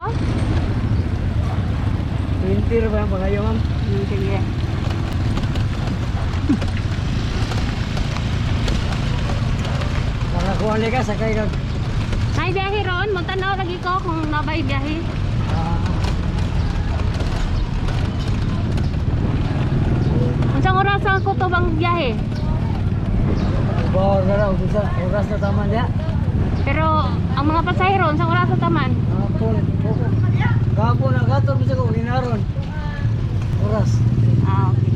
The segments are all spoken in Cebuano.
20 ra ba ang pagayo, ma'am? Sige. Para kuha ni ka, sakay ka. Nay biyahe ron, magtanaw lagi ko kung nabay biyahe. Ah, Unsang oras ang kutob ang biyahe? Bawar na raw, sa oras na tama niya. Pero ang mga pasahero, unsang oras sa taman? Hapon, gapon ang gator, bisa ko, ginaron. Oras. Ah, okay.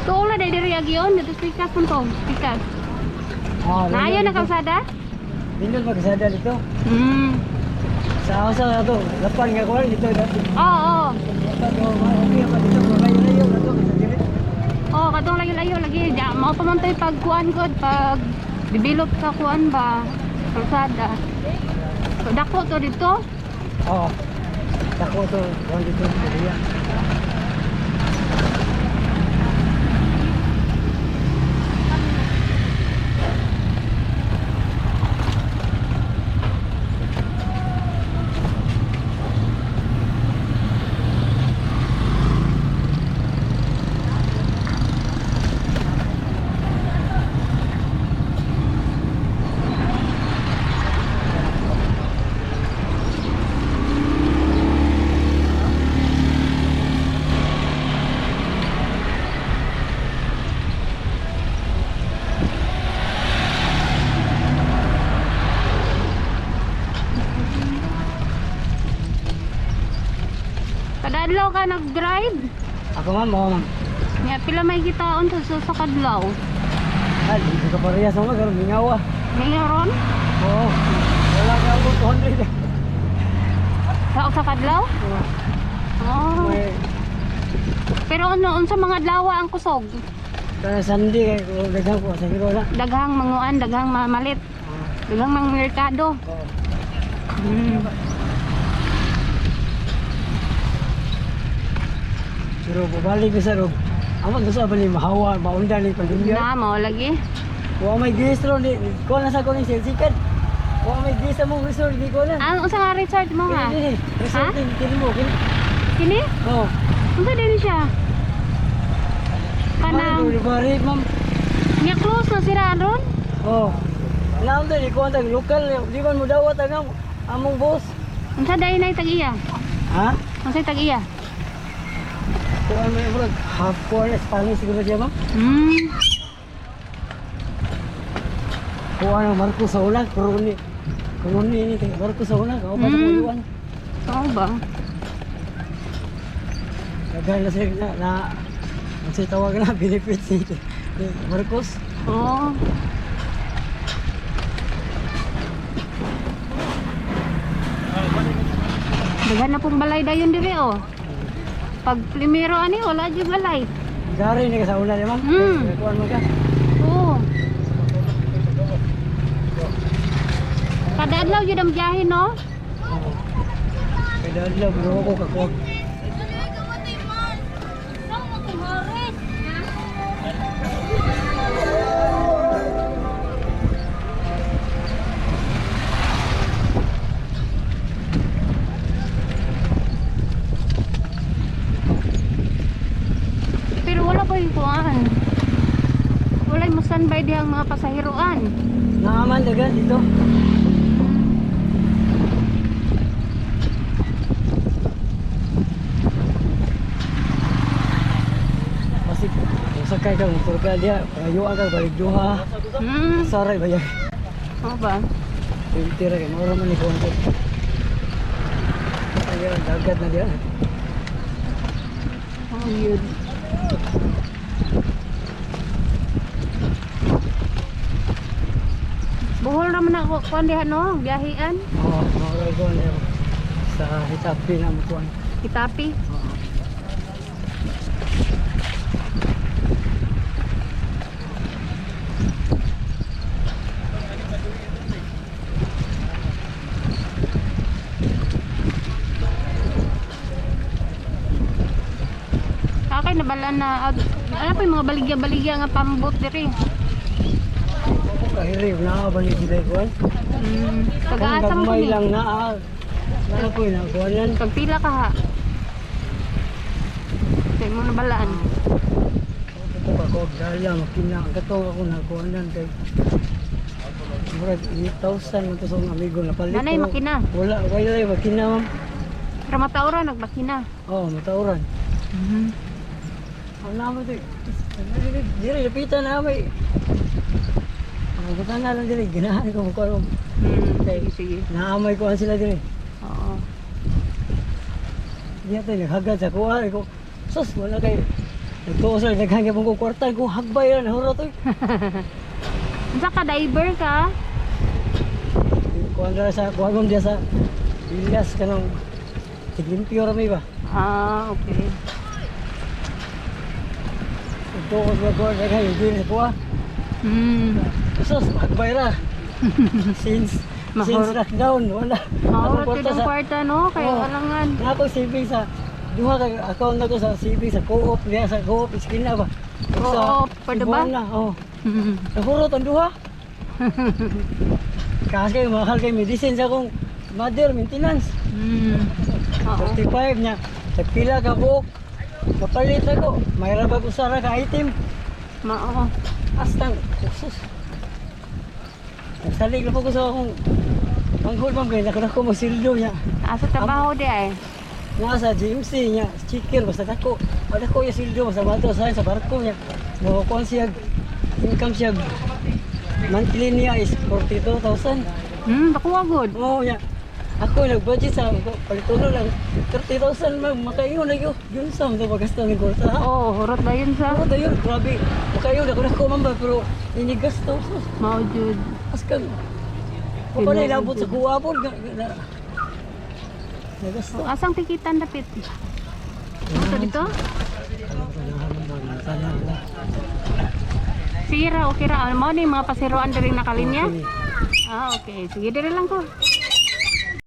Tuol na diri agyon, dito pikas man to, pikas. Ah, Naayo na kalsada? Nindot magkasada dito. Sa asa na to, lapan nga kuwan dito dati. Oo, oo. Lapan ko, okay pa dito, malayo-layo na to, sa diri. Oh, katong layo-layo lagi. Ja, mao pa man to'y pagkuan god pag develop sa kuan ba kalsada. So, dako to dito. Oo. Dako to, kuwan dito, diri. Kada adlaw ka nag-drive. Ako ma'am, oo ma'am. Nya pila may kitaon sa kadlaw. Ah, dito ka parehas ma'am, karon mingawa. Ngayon Oo. Wala ka ako 200. sa kadlaw? Oo. Oh. May Pero ano unsa mga adlaw ang kusog? kana Sunday kay ko daghang ko sa giro na. Daghang manguan, daghang mamalit, daghang mang merkado. Oo. Pero babalik ko sa rog. Amo gusto ba ni mahawa, maundan ni pandemya. Na mao lagi. Wa may gistro ni ko na sa ko ni sikat. Wa may gis sa mong resort di ko na. Ang unsa nga resort mo nga? Kini resort ni kini mo kini. Kini? Oh. Unsa din siya? Kanang Kanang bari ma'am. nya close na sira ron? Oh. Naam di ko ang lokal di man mo dawat ang among boss. Unsa dai nay tag-iya? Ha? Unsa tag-iya? Kuan may murag half kuan Spanish siguro siya ma'am. Kuan ang Marcos sa una, kroni. Kroni ni kay Marcos sa una, kao pa sa kuyuan. Oo ba? Daghan na siya na, na ang siya tawag na benefits ni ni Marcos. Oo. Daghan na pong balay dayon diri oh. Pag primero ani wala jud balay. Gari ni ka sa una ni ma'am. Kuan man ka. Oo. Kada adlaw jud ang biyahe no? Oo. Kada adlaw bro ako kakuha. Pero wala pa yung kuan. Walay mo standby dihang mga pasahiroan. Naaman dagan dito. Basig sakay ka motor ka diya, pangayuan ka balik duha. Saray ba yan? Oo ba? Tira kay mura man ni kuan ko. Ayun, dagat na diya. Oh, yun. Bohol naman ako kuan diha no, biyahean, Oo, mura ko niya. Sa Hitapi na mo kuan. Itapi. Oo. kay nabala na ano pa yung mga baligya-baligya nga pambot diri. Ako kahiri na ba ni sila kuan. Taga-asa mo Gamay ni. lang naa. Naa ko na kuanan. Pagpila ka ha. Kay mo nabalaan. Ito ka ko dala makina ang katong ako na kuanan kay murag 8,000 man to sa akong amigo na palit. Nanay, pero makina. Wala, wala yung makina, ma'am. Pero mataura nagbakina. Oo, oh, matauran. Ang naman ito, diri, lapitan na may. Ang buta na lang diri, ganahan ko mukha ko. Sige, sige. Naamay ko sila diri. Oo. Di ito, naghagad sa kuha. Ko, sus, wala kay. Nagtuo sila, naghangga pong ko kwarta. Ko, hagbay lang, nahuro to. Unsa ka, diver ka? Kuha na sa, kuha mo diya sa Ilyas ka nung tiglimpyo rami ba? Ah, okay. Nagtuo sila kuha, naghangga, hindi sa kuha. Sus, hagbay ra. Since lockdown, wala. Mahurot Akong yun ang kwarta, no? Kaya Oo. alangan. Na ako saving sa duha ka account na ko sa saving sa co-op niya sa co-op iskina ba. Ug sa Co-op, pwede ba? Cebuana, oh. Nahurot ang duha. Kasi kay mahal kay medicine sa akong mother maintenance. Oo. 35 niya. Nagpila ka buok. Kapalit ako. May rabag usara ka item. Mao. Astang sus. Nagsalig na po ko sa akong manghol ma'am kay nakadako mo sildo niya. Asa trabaho di ay? Nga sa GMC niya, chicken basta dako. Wala ko yung sildo basta bato sa sa barko niya. Mo kuan siya income siya monthly niya is 42,000. Dako good. Oo niya. Ako nag-budget sa palitulo lang 30,000 mag makaingon na yun. Yun sa mga paggasto ng kwarta. Oo, hurot ba yun sa? Ako tayo, grabe. Makaingon ako na ko man ba pero inigasto. Sus, Mao jud. askan. Ko pa na ilabot sa kuwa po. Nagasto. Asang tikitan dapit? Dito dito? Sige ra, okay ra. Mo ni mga pasiroan diri nakalinya? Ah, okay. Sige, diri lang ko.